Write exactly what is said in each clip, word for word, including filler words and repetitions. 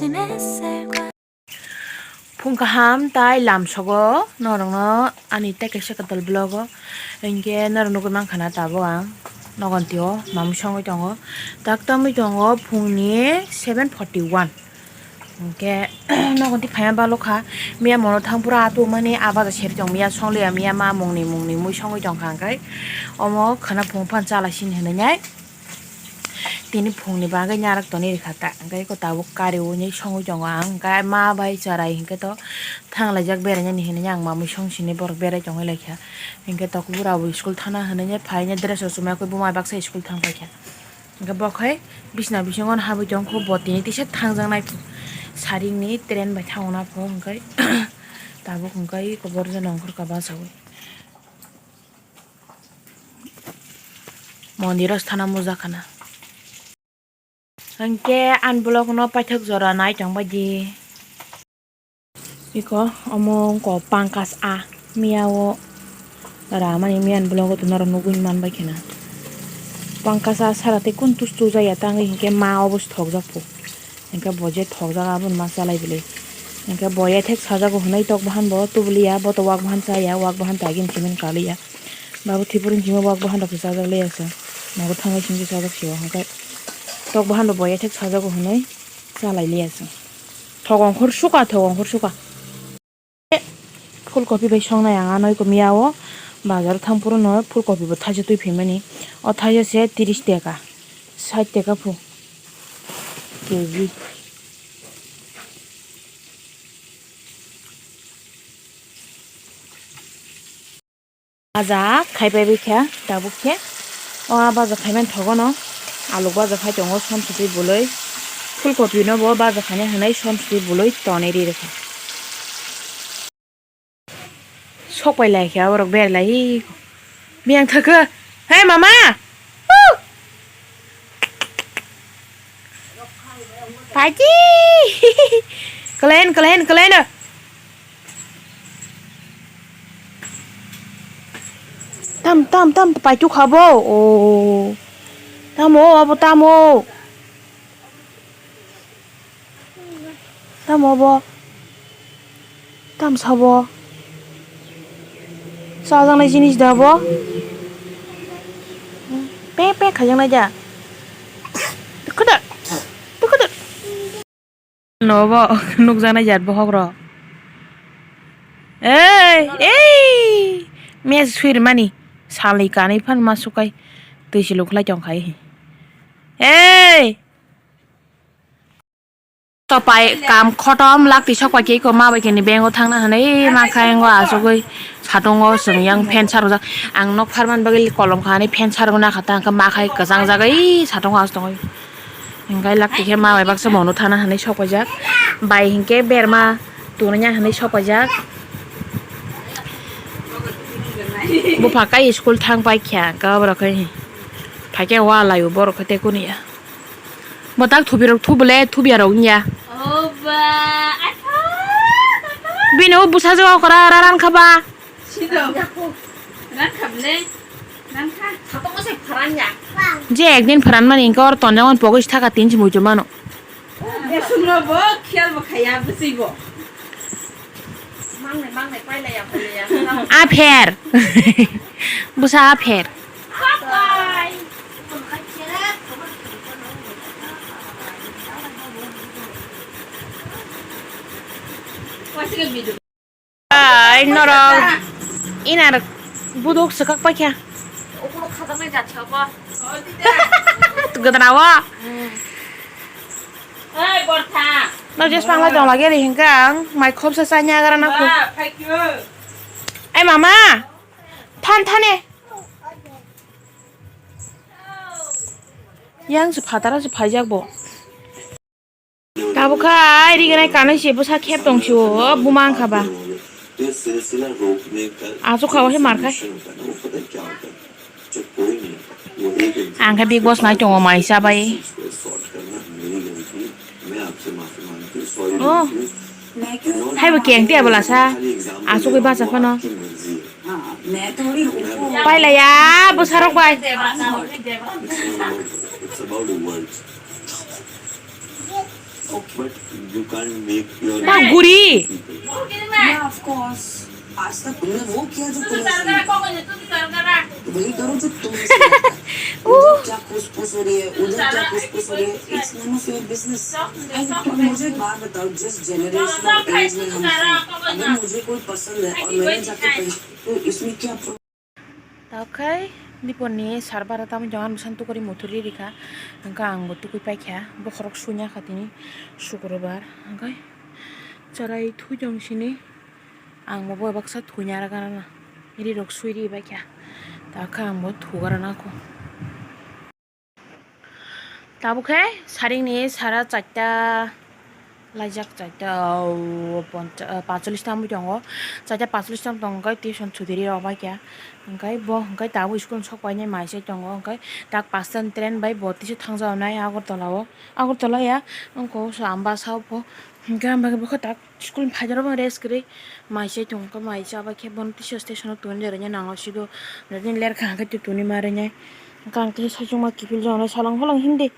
Phung kaham tai lamsogo norokno ani tei kaisa kwtal vlog o, hinkhe norok nugwi mankha na tabuk ang nogonti o mamwi songwi tongo, tak tamwi tongo phungni seven forty one. Hinkhe nogonti phaima balokha, miya mono thang pura atumani a baja seri tong miya songliya miya ma mungni mungni mui songwi tongkha, hinkhe omo khwna phung phan chala sini hinwi nai. Tini phungni bagwi narak tonwi rwkha ta, hwnkhe eko tabuk kari o hinwi songwi tongo ang, hwnkhe ma bai chwrai hinkhe to thanglaijak berainani hinwi ang mamwi song sini borok berai tongwi laikha, hinkhe tok bura bo school thana hinwi phaina dress rok chumui yakwi buma baksa school thang paikha, hinkhe bo khai bisna bisingo habwi tongkho bo tini tisa thangjaknai phu saringni train bai thangna pho, hinkhe tabuk hinkhe eko borok jani ongkhorkha bachaui. Mondir o sthana muja khana. Hinkhe ani vlog no paithak jora nai tong bai di. Iko omo wngkha pankaj a miya o ramani miya ni vlog o tong norok nugwi man bai khana. Pankaj a sara tei kun tus tu jaya tangwi hinkhe ma obo se thokjak phu. Hinkhe bo je thokjak abono ma chalai bwlwi. Hinkhe bo yethek sajago hwnwi tok bahan bo tubuliya, bo to wak bahan chaya, wak bahan tagin simin kaliya. Babo thwipor wngkhe wak bahan rok se chajak liya se. Nogo thanglai singsa chajak sio hinkhe tok bahan bo bo yethek sajago hwnwi chalai liya se. Thok ongkhor suka, thok ongkhor suka. Phulkopi bai songnai ang ano eko miya o bazar o thang phuru no phulkopi bo thaisa twi phaimani. O thaisa se tris taka, sait taka phu keji. Baja khai pai bai kha tabuk khe. O a baja khai mani thogo no. Alu baja khai tongo som sitwi bwlwi. Phulkopi no bo baja khaina hinwi som sitwi bwlwi tonwi ri rwkha. Sok pai lai kha borok berai lai. Biyang thakha. Hey mama. Pachi. Kalen, kalen, kalen. Tam, tam, tam, pachu khabo. O. Tamo, abo tamo. Tamo bo. Tam sabo. Chajaknai jinis da bo. Pe pe khaijaknai da. Tukhuda. Tukhuda. No bo nukjaknai jat bohok rok. Ei, ei. Mes suir mani. Salni kanwi phan ma sukai. Twi siluk khlai tong khai. Ei. Topai kam khotom lakti sokpai khe iko ma bai khe ni bank o thangna hinwi ma khai ngo achugwi satung o chwng yang fan sarwjak ang nok pharmani bagwi kolom kha hinwi fan sarwna kha ta hwnkhe ma khai kwchang jagwi satung o achugwi hwnkhe lakti khe ma bai baksa bono thana hinwi sokpaijak bai hinkhe berma tonwi ya hinwi sokpaijak bupha kai school thang pai kha hwnkhe borok khai phaikhe wa laio borok khai tei kuniya. Bo tak thubi rok thubu le thubi ya rok nya. Oba, atha. Bini o busa jo okra ra ran khaba. Sido. Ran khable. Ran kha. Sato ko se pharan ya. Je ekdin pharan mani inkor tonjang on pogis thaka tin si muitu mano. Sungno bo khial bo khaya bwswi bo. Apher. Bwsa apher. Ai norok inar buduk swkak paikha. Gwdana o. Ei, Bortha. No, just pangla tong lagi ri hingka ang, mai khop sa sanya gara na khu. Ba, phaikyo. Ei, mama. Than, than e. Yang se phatara se phaijak bo. Tabukha ai rignai kanwi se bwsa khep tong si o, buma wngkha ba. Aswk kha o he mar khai. Ang khe Bigg Boss nai tongo mai cha bai. Oh. Haibo keng tiya bwla sa. Asugwi bacha phano. Pailaiya bwsarok bai. But you can't make your Guri. Yeah, of course. आज तक तुमने वो किया जो तुम्हें सही लगा। वही करो जो तुम्हें सही लगा। उधर क्या खुसफुस हो रही है, उधर क्या खुसफुस हो रही है, it's none of your business। पर मुझे एक बात बताओ, जिस जनरेशन और एज में हम हैं, अगर मुझे कोई पसंद है और मैंने जाके पहन, तो इसमें क्या? Tao khai, Diponni sarbara tamo jong ani bwsano tukuri muthuri rikha, hwnkhe ang bo tukui paikha, bokhorok suina kha tini, sukurbar, hwnkhe chwrai thui tong sini, ang bo baksa thuina rwgana, rirok sui ri baikha, tao khe ang bo thugarana kho. Tabuk khe saringni sara charta laijak, charta, o, poncha-, o, pacholis ta wngwi tongo. Charta pacholis ta wng tong khe tuition chudiri rok bai kha. Hwnkhe bo hwnkhe tabuk school sok painai mai se tongo. Hwnkhe tak pasta ni train bai bo tisa thangjago nai Agartala o. Agartala ya wngkha o sa Ambasa o pho. Hwnkhe ang bai khe bo khe tak School ni phaijak rok rest kwrwi mai chai tongo, mai chabai khe bono tisa station o toni rwna nango, sido nini ler kaham khe twi toni ma rwnai. Hwnkhe ang tei saichung ma kiphil jagano salang holang himdi.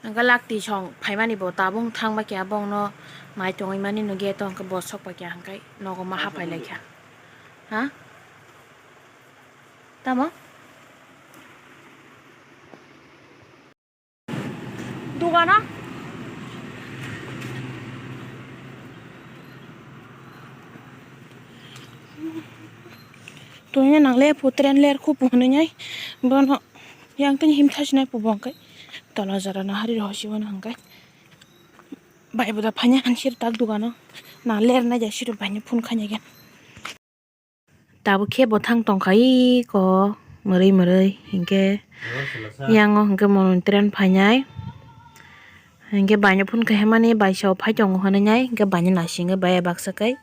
Hwnkhe lak twi song phaimani bo tabuk thang bai khe, abo wngno nai tongwi mani no gate o, hwnkhe bo sok pai kha, hwnkhe nogo ma hapai lai kha. Ha? Tamo? Dugano. Tongya nangle phu train ler khu phu hwnwi nai. Bono yang tini himtha sinai phu bo hwnkhe tola jora no hari rw hosi bono hwnkhe. Bai bo da phanya hansir tak dugano. Na ler nai ja siro bai no phone khainai gen. Tabuk khe bo thang tongkha iko mwrwi mwrwi hinkhe, yango hinkhe monwi train phainai hinkhe baino phone khaimani baisa o phai tongo hinwi nai hinkhe baino naisingwi bai baksa kai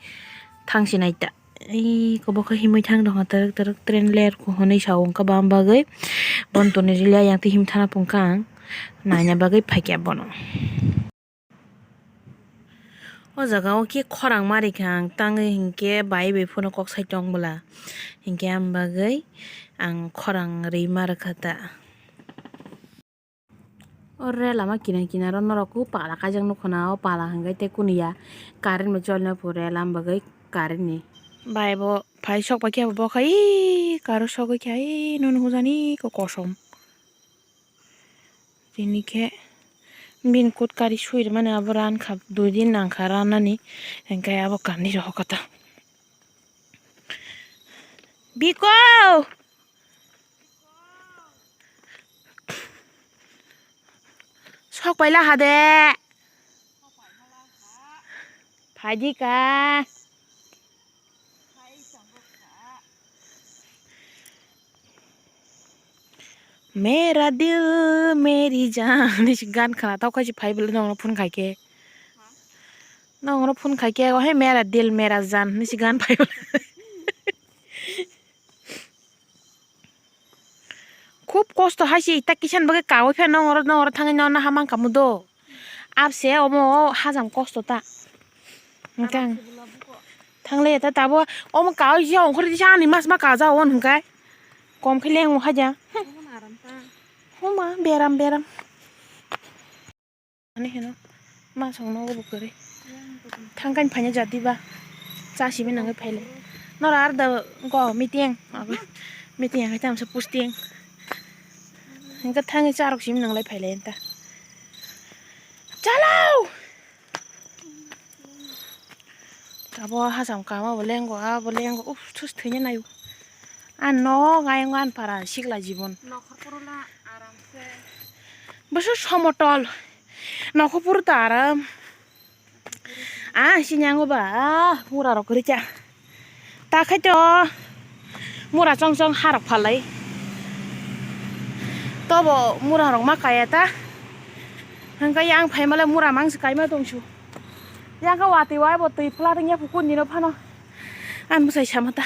thang sinai ta iko bokhe himwi thang tongkha twrwk twrwk train ler hinwi sao wngkha bam bagwi bono tonwi rwliya yang twi himthana pungkha ang naina bagwi phaikha bono. O jaga o khe khorang ma rikha ang tangwi hinkhe bai bai phano kok sai tong bwla hinkhe ang bagwi ang khorang rwi ma rwkha ta. O rel lama kinar kinar o norok khe pala kaijak nukho na o pala hinkhe tei kunu ya current bo choli nai pore lama bagwi current ni. Bai bo phai sok pai khe bo khai karo sogwi khe ai nunu hujani kosom. Tini khe bini kut kari sui rwmani abo rankha, dui din nangkha rannani, hinkhe abo kanwi rw kha ta. Biko! Sok paila ha de. Phaidi ka. Mera dil meri jaan hinwi se gaan khna tao khe se phai bwlai nokno phone khai khe. Nokno phone khai khe o hai mera dil mera jaan hinwi se gaan phai bwlai. Khub kosto hai se ita kisan bagwi kaui phano nongoro nongoro thangwi no naha mankha mudo. Abse omo o hajam kosto ta. Hwnkhe ang thangle ta tabo omo kaui se ongkhorwi tisa ani mas ma kaja on hwnkhe kom khe leng haja. Huma beram beram. Ani hino ma song nogo bo kwrwi. Thangkani phaina jati ba cha simi nangwi phaile. Nora ar da go meeting. Meeting ang khe tamsa posting. Hingke thangwi charok simi nanglai phaile enta. Chalo! Abo hacham kama bo lengo, abo lengo. Uf, sus thwina nayo. Ano ngai ngan para sikla jibon. Nokhor puro la aram se. Boso somotol. Nokhor puro ta aram. Ah, sini ang ba, ah, mura rok rikya. Ta khai to mura chong chong harok phalai. Tobo mura rok ma kaya ta. Hingke yang phai male mura mang se kaima tong su. Yang ka wati wai bo twi pla ringya pukun dino phano. An bwsai sama ta.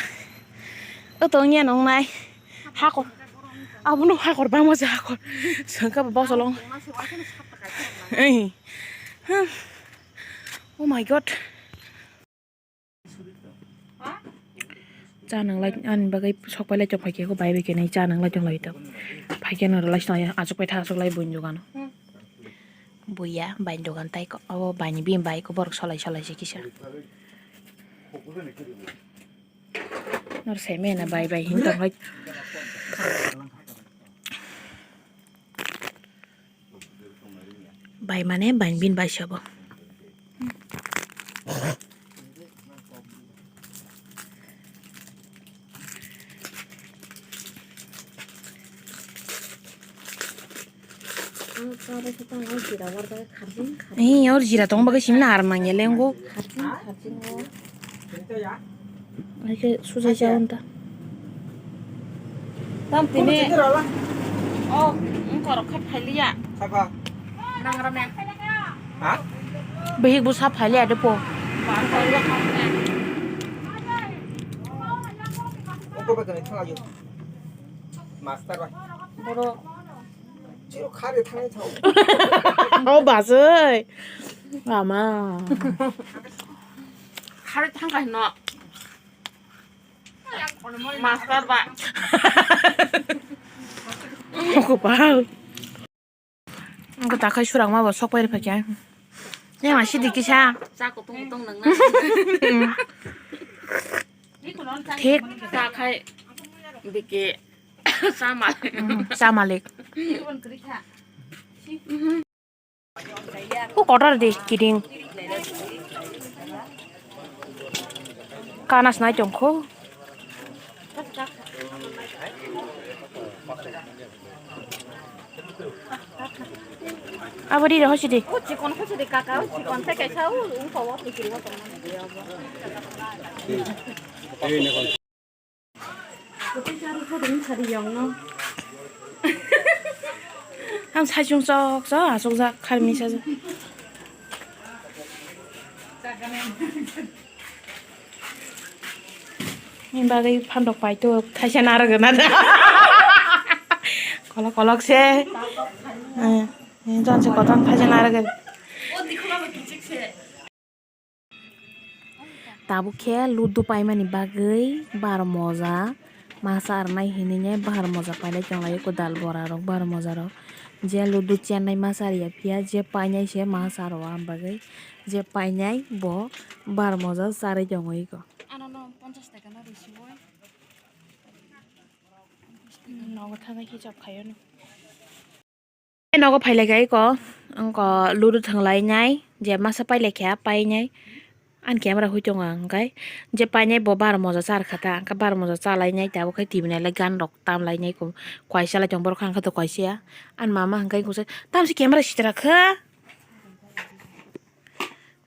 O to nya nong nai. Hakor. Abono hakor bangma se hakor. Sengka ba bosolong. Ei. Huh. Oh my God. Cha nanglai ani bagwi sok pailai tong phaikhe, bai bai khe nai cha nanglai tong lai tong. Phaikhe no rwlai swnai, achuk paitha achuk lai buini dogano. Buya bai dogan tai ko, abo bai ni bini bai ko borok solai solai se kisa. Nor sai mena bai bai hin tong lai. Bai mane bai bin bai sabo. Ee, or jira tong bagwi simna ar manya lengo. Aike sujai jaun ta. Tam tini. Oh, engkor khat phailiya. Saka. Nang ramen. Ha? Behik busa phailiya depo. Oko ba kani thang ayo. Master ba. Boro. Chiro khare thang thau. Oh, basai. Ama. Khare thang kai no. Master ba. Kopal. Ang takhai surang ma bo sok pai phaikya. Yang masih dikisa. Cha kutung kutung nang na. Thik. Takhai dike. Sama. Sama lek. Ko kotor di kidding. Kanas nai tongkho. Abo di hosi di. Chikon hosi di kaka, chikon te kaisa ung ko ni kiri ko. Ang saichung chok chok asukjak kharmi sajak. Ni bagwi phandok paito thaisa narwgwi na. Kolok kolok se. Eh, eh, jon se koton thaisa narwgwi. Tabuk khe ludu paimani bagwi bar moja masa arnai hinwi bahar moja pailai tonglaio, kwtal bora rok bar moja rok. Je ludu chennai masa riya phiya, je painai se masa rw bagwi, je painai bo bar moja charwi tongwi ko. Ano no ponchash taka na rwsiwi. Nogo thangwi hisab khaio no. Nogo phailai kha eko, wngkha ludu thwnglainai, je masa pailai kha painai, ani camera hui tongo ang, hwnkhe je painai bo bar moja char kha ta, hwnkhe bar moja chalainai, tabuk khe twi bwnailai gan rok tamlainai, kaisa lai tong borok kha, hwnkhe to kaisa ya, ani mama hwnkhe tamsi camera sitra kha,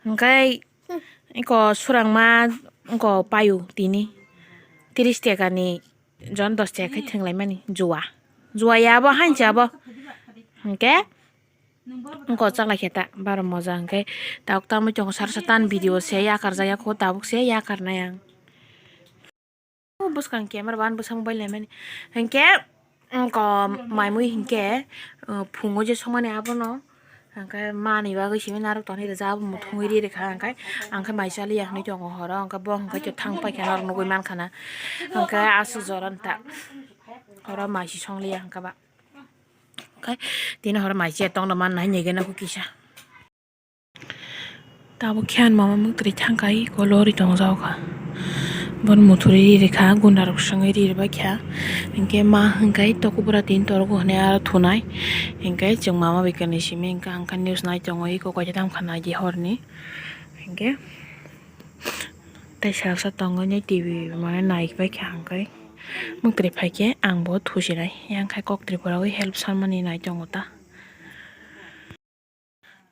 hwnkhe eko surangma wngkha paio tini tris tekani. Jon dos taka khai thwnglaimani juwa. Juwa ya abo, hainsa abo. Hwnkhe wngkha o chaklai khe ta, baro moja hwnkhe. Tabuk tamwi tongo sar satan video se yakarjak ya kho, tabuk se yakarnai ang. O bwskang camera ban bwsa mobile naimani. Hwnkhe wngkha maimui hwnkhe, uh, phungo je songmani abono. Hwnkhe manwi bagwi simi narwk tongni rijak, abo muthungwi ri rikha, hwnkhe ang khe mai chaliya hinwi tongo horo, hwnkhe bo hwnkhe thang paikha norok nugwi mankha na, hwnkhe aswk jora nta horo mai si songliya hwnkhe ba, hwnkhe tini horo mai se tongna man nai nigena kisa. Tabuk khe ani mama mwktwi thangkha, eko lorry tongjak kha. Bono muthurwi ri rikha, gunda rok swngwi ri rwbaikha. Hinkhe ma hinkhe tokobora tini torogo hinwi aro thunai. Hinkhe chwng mama bai kwnwi simi hinkhe ang khe news nai tongo, eko kaisa tamkha naidi horni. Hinkhe tei salsa tongwi T V mane naibaikha hinkhe mwktwi phaikhe ang bo thusinai. Yang khai kok Tripura wi help sanmani nai tongo ta.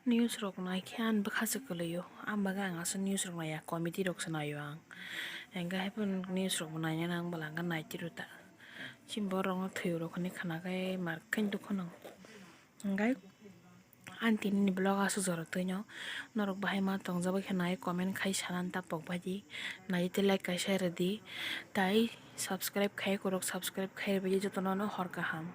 News rok naikhe ani bwkha se kwlwio, ang bagwi ang aswk news rok naiya, comedy rok se naio ang. Hwnkhe haiphano news rok bo nainani ang bwla hwnkhe naitiro ta. Chini borok rokno thwi rok hinwi khna khe mar khe dukhu nang. Hwnkhe ani tini ni vlog aswk jora twino, norok bahai ma tongjak bai khe nai comment khai sana ta pok bai di, nai tei like kaisa rwdi, tai subscribe khai korok subscribe khai rwbaidi jotono no hor kaham.